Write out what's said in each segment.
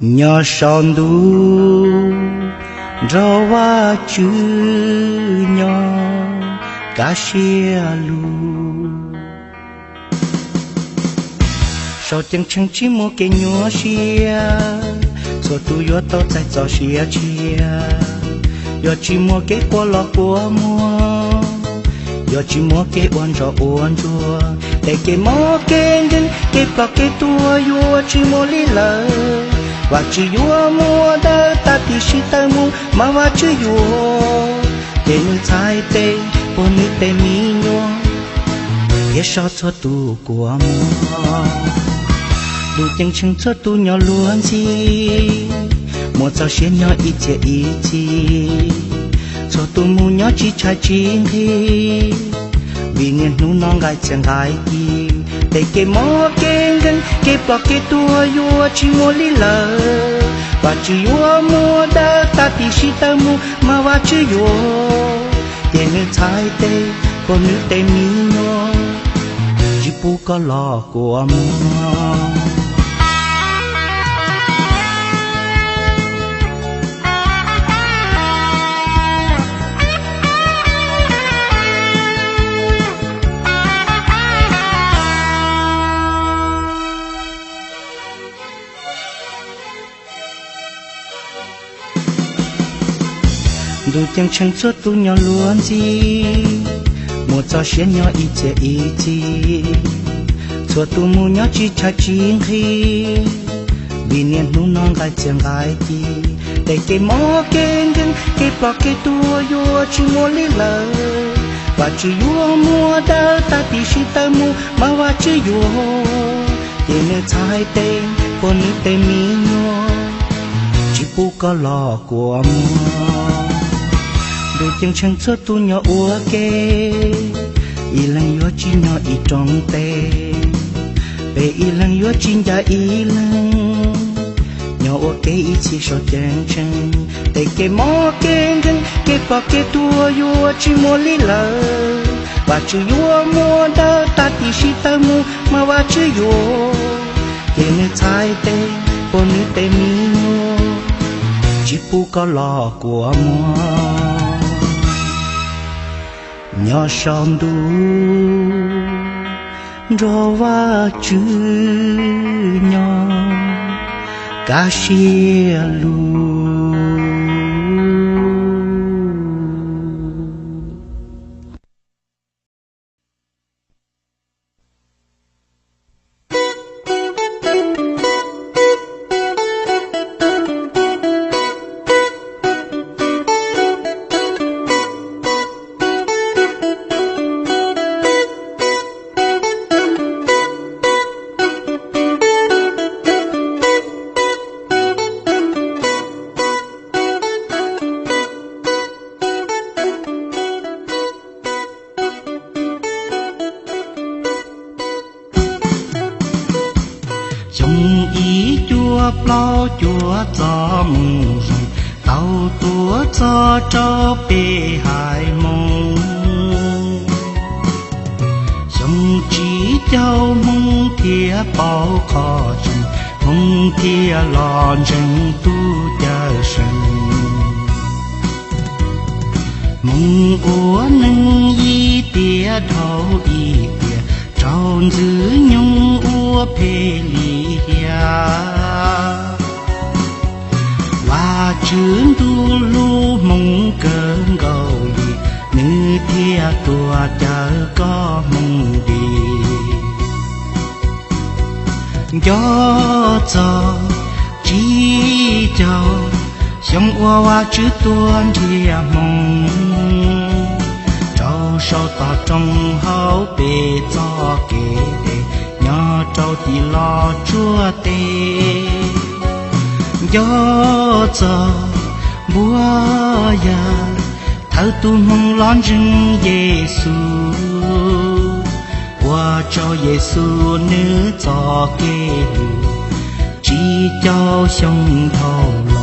Nyob saum ntuj nrog Vajtswv nyob kaj siab lug. Saum ceeb tsheej tsis muaj kev nyuaj siab, txhua tus yuav tau txais txoj sia tshiab. Yog tsis muaj kev quaj los quaj muag, yog tsis muaj kev ua ntsoj ua ntsuag, tej kev mob kev nkeeg kev ploj kev tuag yuav tsis muaj li lawm. Vajtswv yuav muab dawb tag tib si tawm mus mas Vajtswv yuav, ces nws txhais tes puag nws tej me nyuam, thiab so txhua tus kua muag. Ntuj ceeb tsheej txhua tus nyob luag ntxhi, muaj txoj sia nyob ib txhia ib txhis. Txhua tus mus nyob tsis tshaib tsis nqhis, vim niaj hnub no nqaij txhiaj nqaij ci. Tej kev mob kev nkeeg kev ploj kev tuag yuav tsis muaj li lawm. Vajtswv yuav muab dawb tag tib si tawm mus mas Vajtswv yuav, ces nws txhais tes puag nws tej me nyuam, tsis pub koj los kua muag. Ntuj ceeb tsheej txhua tus nyob luag ntxhi, muaj txoj sia nyob ib txhia ib txhis. Txhua tus mus nyob tsis tshaib tsis nqhis, vim niaj hnub no nqaij txhiaj nqaij ci. Tej kev mob kev nkeeg kev ploj kev tuag yuav tsis muaj li lawm. Vajtswv yuav muab dawb tag tib si tawm mus mas Vajtswv yuav, ces nws txhais tes puag nws tej me nyuam, tsis pub koj los kua muag. Ntuj ceeb tsheej txhua tus nyob ua ke, ib leeg yuav tsis nyob ib rooj teb, peb ib leeg yuav tsis ncaim ib leeg, nyob ua ke ib txhis saum ceeb tsheej. Tej kev mob kev nkeeg kev ploj kev tuag yuav tsis muaj li lawm. Vajtswv yuav muab dawb tag tib si tawm mus mas Vajtswv yuav, ces nws txhais tes puag nws tej me nyuam, tsis pub koj los kua muag. Nyob saum ntuj nrog Vajtswv nyob kaj siab lug. Xyoo ib cuaj plaub cuaj txoj moo zoo tau tuaj txog rau peb haiv Hmoob. Xyoo tsib caug Hmoob thiaj paub qhov tseeb, Hmoob thiaj los ntseeg tus Cawmseej. Hmoob ua neej ib tiam dhau ib tiam, raug ntxwg nyoog ua phem li hiam. Vajtswv ntuj hlub Hmoob kawg nkaus li, nws thiaj tuaj cawm koj Hmoob dim. Nco txog tsib caug xyoo uas Vajtswv tuaj nrhiav Hmoob, rau saum toj roob hauv peb txoj kev nres, nyob rau tim Los Tsuas teb. Nco txog npuag yas thawj tus Hmoob los ntseeg Yexus, ua rau Yexus nws txoj kev hlub tsib caug xyoo dhau los.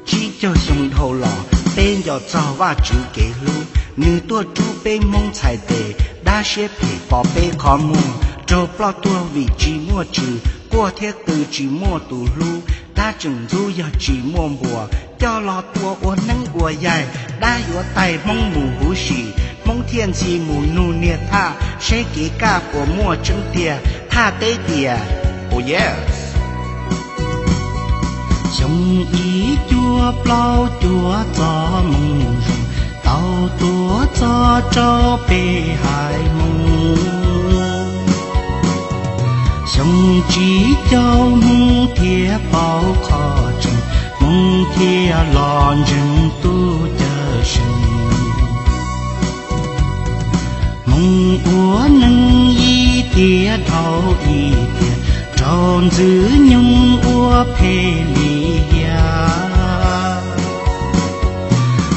Tsib caug xyoo dhau los peb nco txog Vajtswv kev hlub, nws tuaj rub peb Hmoob txhais tes, dab siab phem pom peb qhov muag, raug ploj tuag vim tsis muaj tswv, Quaj thiab qw tsis muaj tus hlub, dab tseem ntxub yog tsis muaj npua, coj los tua ua neeb ua yaig, dab yuav taig Hmoob mus huv si, Hmoob thiaj ntxhi mus nug niag thaj, seb kev kaj puas muaj tseeb tiag, thaj teb tias, oh yes. Xyoo ib cuaj plaub cuaj txog moo zoo, tau tuav txog rau peb haiv Hmoob. Xyoo tsib caug Hmoob thiaj paub qhov tseeb, Hmoob thiaj los ntseeg tus Cawmseej. Hmoob ua neej ib tiam dhau ib tiam, raug ntxwg nyoog ua phem li hiam.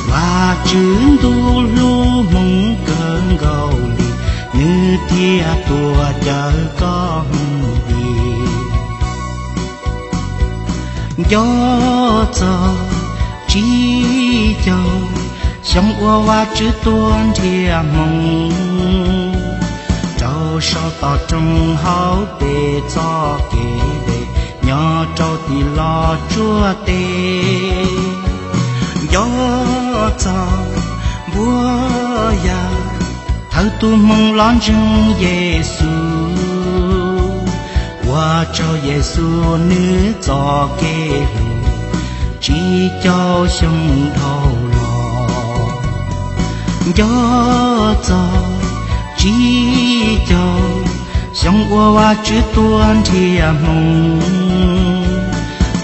Vajtswv ntuj hlub Hmoob kawg nkaus li, nws thiaj tuaj cawm koj Hmoob vim. Nco txog tsib caug xyoo uas Vajtswv tuaj nrhiav Hmoob, rau saum toj roob hauv pes txoj kev deb, nyob rau tim Los Tsuas teb. Nco txog npuag yas, thawj tug Hmoob los ntseeg Yexus, ua rau Yexus nws txoj kev hlub tsib caug xyoo dhau los. Nco txog tsib caug xyoo uas Vajtswv tuaj nrhiav Hmoob,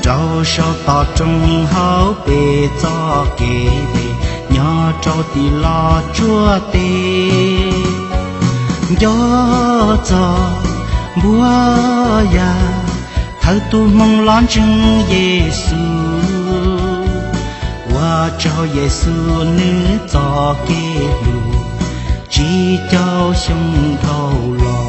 rau saum toj roob hauv pes txoj kev deb, nyob rau tim Los Tsuas teb. Nco txog npuag yas, thawj tug Hmoob los ntseeg Yexus, ua rau Yexus nws txoj kev hlub tsib caug xyoo dhau los.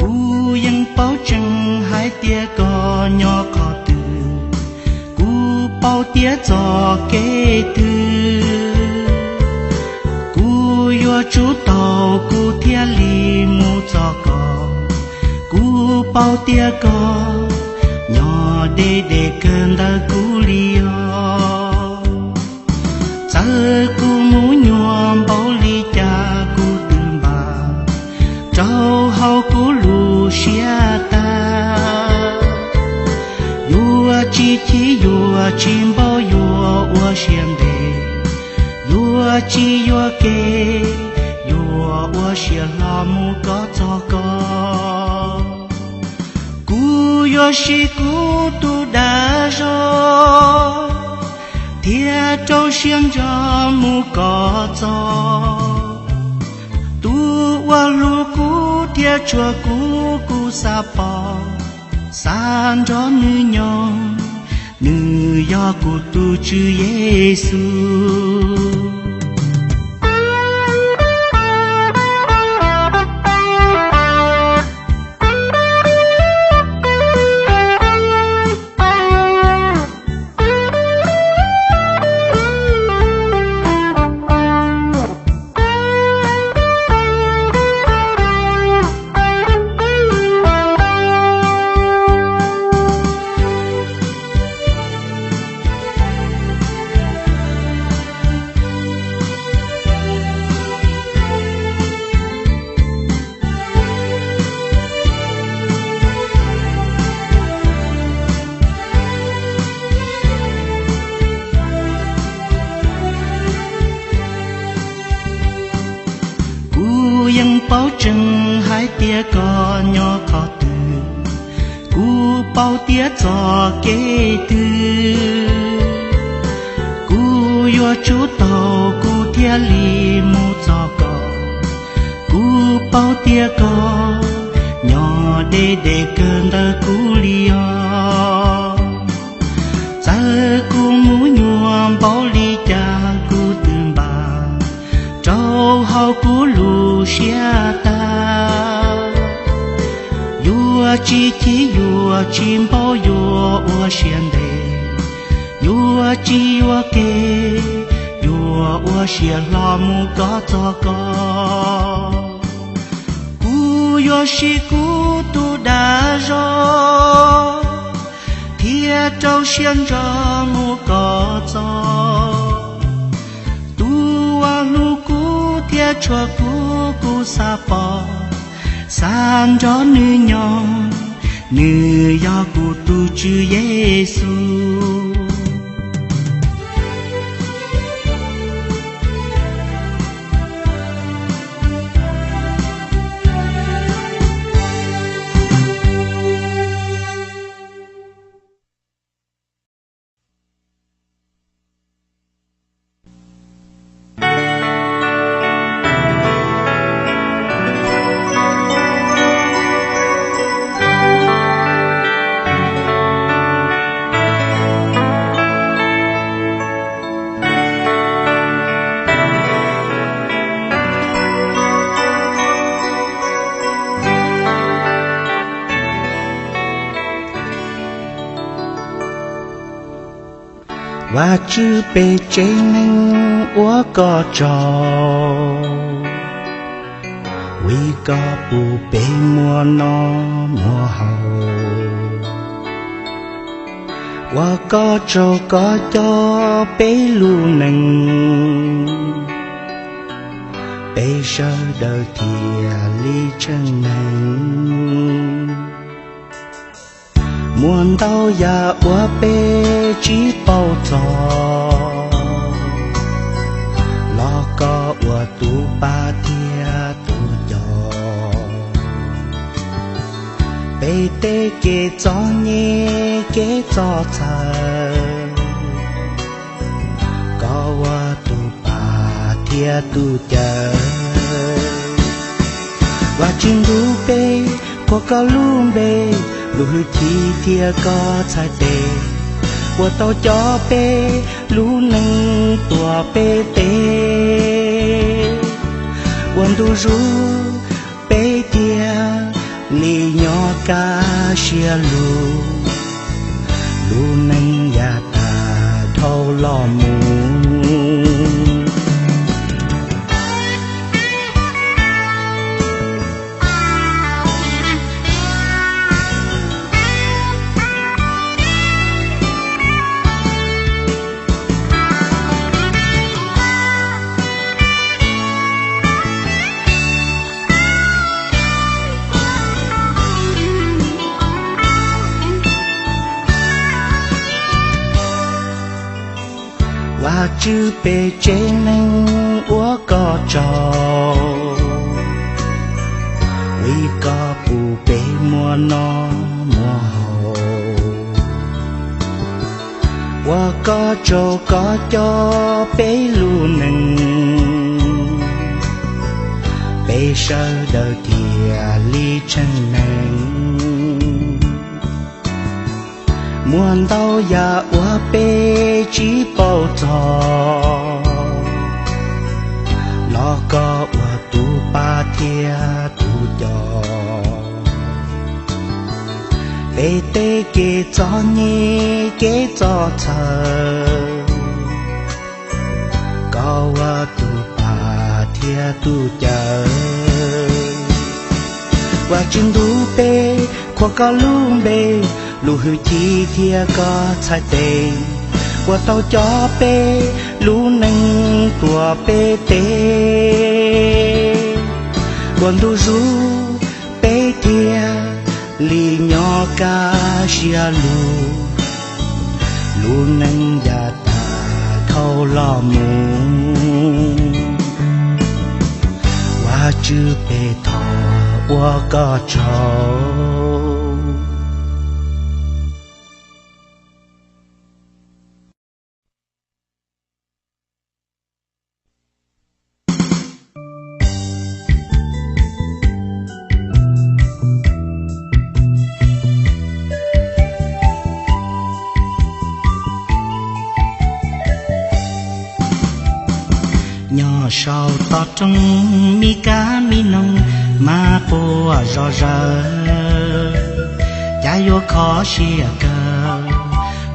Kuv yeej paub tseeb hais tias koj nyob qhov twg, kuv paub tias txoj kev twg kuv yuav tsum taug kuv thiaj li mus txog koj. Kuv paub tias koj nyob deb deb kawg ntawm kuv li os. Txawm kuv mus nyuaj npaum li cas kuv twb npaj rau hauv kuv lub siab tag. Yuav tsis chim yuav tsis npaum yuav ua siab ntev, yuav tsis yuam kev yuav ua siab hlo mus kom txog koj. Kuv yuav siv kuv tus dag zog thiab rau siab ntso mus kom txog. Tus uas hlub kuv thiab tshua kuv, kuv xav pom xav nrog nws nyob, nws yog kuv tus Tswv Yexus. Kuv yeej paub tseeb hais tias koj nyob qhov twg, kuv paub tias txoj kev twg kuv yuav tsum taug kuv thiaj li mus txog koj. Kuv Kuv paub tias koj nyob deb deb kawg ntawm kuv li os. Txawm kuv muaj nyuaj npaum li cas kuv twb npaj rau hauv kuv lub siab tag. Yuav tsis chim yuav tsis npaum yuav ua siab ntev, yuav tsis yuam kev yuav ua siab hlo mus koj txog koj. Kuv yuav siv kuv tus dag zog thiab rau siab ntso mus koj txog. Tus uas hlub kuv thiab tshua kuv, kuv xav pom, xav nrog nws nyob, nws yog kuv tus Tswv Yexus. Vajtswv, peb tsev neeg ua koj tsaug, vim koj pub peb muaj noj muaj haus, ua koj tsaug koj coj peb lub neej, peb sawv daws thiaj li tsev neeg. Muaj ntau yam uas peb tsis paub txog, los koj ua tus pab thiab tus coj. Peb tej kev txom nyem kev txom txhawj, koj ua tus pab thiab tus cawm. Vajtswv ntuj, peb qhuas koj lub npe, lub hwj chim thiab koj txhais tes, uas tau coj peb lub neej tuaj peb teb. Ua ntu zus peb thiaj li nyob kaj siab lug, lub neej yav tag dhau los mus. Vajtswv, peb tsev neeg ua koj tsaug, vim koj pub peb muaj noj muaj haus, ua koj tsaug koj coj peb lub neej, peb sawv daws thiaj li tsev neeg. Muaj ntau yam uas peb tsis paub txog, los koj ua tus pab thiab tus coj. Peb tej kev txom nyem kev txom txhawj, koj ua tus pab thiab tus cawm. Vajtswv ntuj, peb qhuas koj lub npe, lub hwj chim thiab koj txhais tes, uas tau coj peb lub neej tuaj peb teb. Ua ntu zus peb thiaj li nyob kaj siab lug, lub neej yav tag dhau los mus. Vajtswv, peb thov ua koj tsaug. Nyob saum toj roob, mi kab mi noog mas quaj zom zaws. Cas yuav kho siab kawg,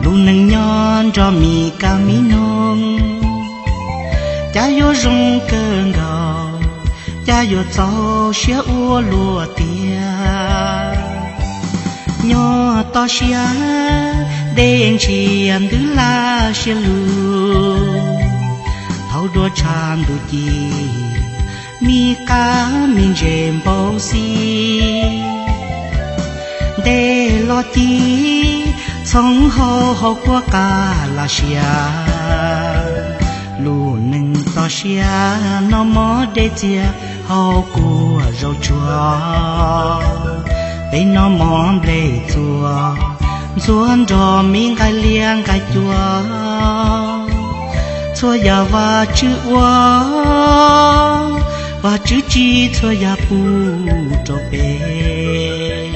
lub neej nyob nrog mi kab mi noog. Cas yuav zoo kawg nkaus, cas yuav txaus siab ua luaj tiag. Nyob toj siab, dej ntsiag ntws laj siab lug. Thaum dua tshav ntuj ci, mi qab mi ntses npau xi. Dej los ci, txhoov hau hauv kuab qab lam siab. Lub neej toj siab, noj mov dej txias hauv kuab zaub tsuag. Peb noj mov nplej txuas, ntxuav nrog mi nqaij liab nqaij cua. Txhua yam Vajtswv ua, Vajtswv tsim txhua yam pub rau peb.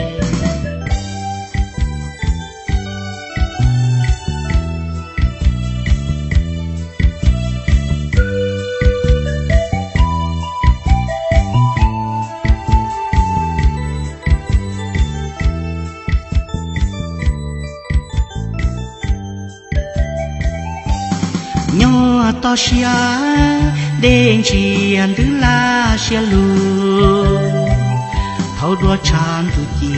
Nyob toj siab, dej ntsiag ntws laj siab lug. Thaum dua tshav ntuj ci,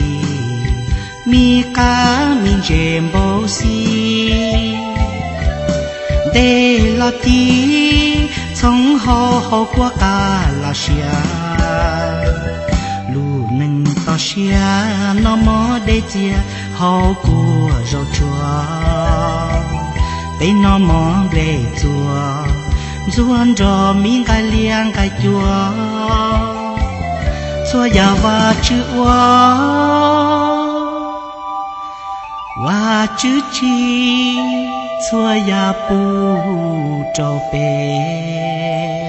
mi qab mi ntses npau xi. Dej los ci, txhoov hau hauv kuab qab lam siab. Lub neej toj siab, noj mov dej txias hauv kuab zaub tsuag. Peb noj mov nplej txuas, ntxuav nrog mi nqaij liab nqaij cua. Txhua yam Vajtswv ua, Vajtswv tsim txhua yam pub rau peb.